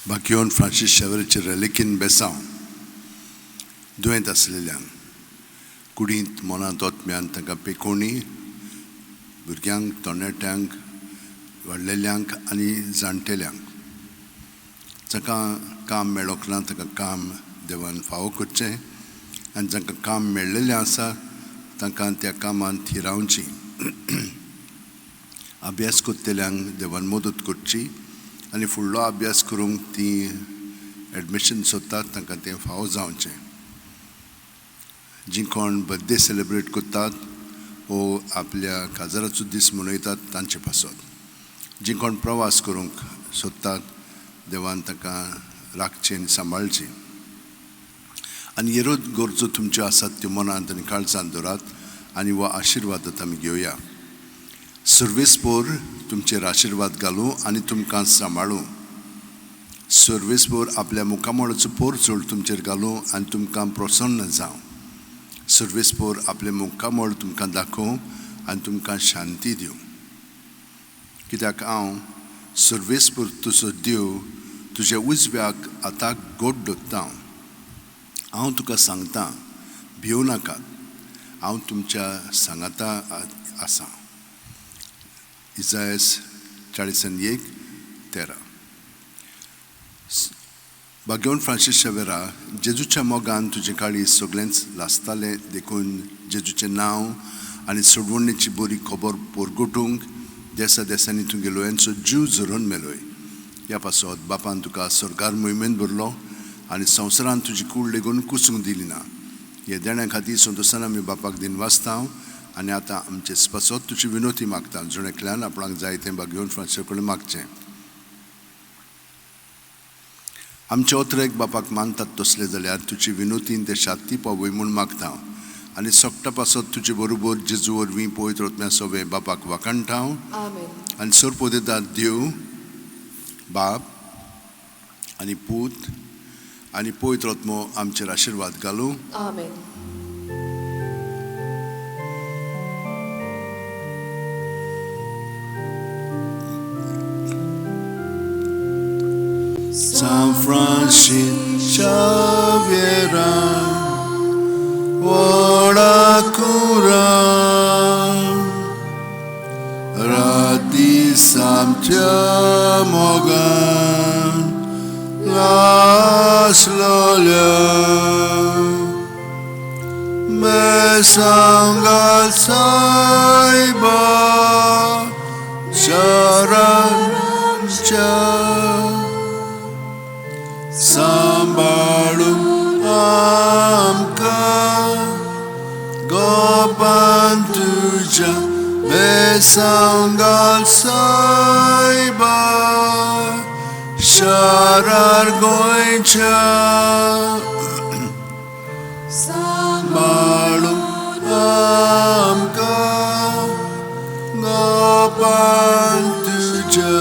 बाकियोन Francis शावेराचे रेलिकीन बेसांव दुयेंत आसलेल्यांक कुडींत मनांत ओतम्यान तांकां पेकोणी भुरग्यांक तरणाट्यांक व्हडलेल्यांक आनी जाणटेल्यांक जांकां काम मेळोंक ना तांकां काम देवान फावो करचें आनी जांकां काम मेळ्ळेलें आसा तांकां त्या कामांत थिरावची. अभ्यास करतल्यांक देवान मदत करची आनी फुडलो अभ्यास करूंक ती एडमिशन सोदतात तांकां तें फावो जावचें. जी कोण बर्थडे सेलिब्रेट करतात वो आपल्या काजाराचो दीस मनयतात तांचे पासत, जी कोण प्रवास करूंक सोदतात देवान तांकां राखचें आनी सांबाळचें. आनी हेरो गरजो तुमच्यो आसात त्यो मनांत आनी काळजांत दवरात आनी हो आशिर्वाद आमी घेवया. सर्वेस्पोर तुमचेर आशिर्वाद घालूं आनी तुमकां सांबाळूं. सर्वेस्पोर आपल्या मुखामळाचो पोरचोड तुमचेर घालूं आनी तुमकां प्रसन्न जावं. सर्वेस्पोर आपलें मुखामळ तुमकां दाखोवं आनी तुमकां शांती दिवं. कित्याक हांव सर्वेस्पोर तुजो देव तुज्या उजव्याक आताक गोड दवरता. हांव तुका सांगता भिवं नाकात, हांव तुमच्या सांगाता आसा. इजायस 41:13. बागेवन फ्रांसीस शावेरा जेजूच्या मोगान तुजें काळीज सगळेंच लासतालें देखून जेजूचें नांव आनी सोडवणेची बरी खबर परगटूंक देसा देसांनी तुगे लोयांचो जीव झरोवन मेलोय. ह्या पासत बापान तुका सरकार मोहिमेंत भरलो आनी संवसारान तुजी कूड लेगून कुसूंक दिली ना. हे देण्या खातीर संतोशान आमी बापाक दिनवासता आनी आतां आमचे पासत तुजी विनोती मागता. जण एकल्यान आपणाक जाय तें बागेवन फ्रांसीस कडेन मागचें. आमचे ओतरेक बापाक मानतात तसले जाल्यार तुजी विनोतीन ते शांती पावय म्हूण मागता आनी सगटा पासत तुजे बरोबर जेजू वरवीं पवित्र आत्म्या सोबे बापाक वाखाणटा. आनी सरपोदेतात देव बाप आनी पूत आनी पवित्र आत्मो आमचेर आशिर्वाद घालूं. आमेन. San Francis Xavier, ora cura, rati samtia mogan, las lolia, me sangal saiba, charan cha. सांबाळून आमकां गोपान तुज्या बेसांगाल सायबा शारार गोंयच्या. सांबाळून आमकां गोपान तुज्या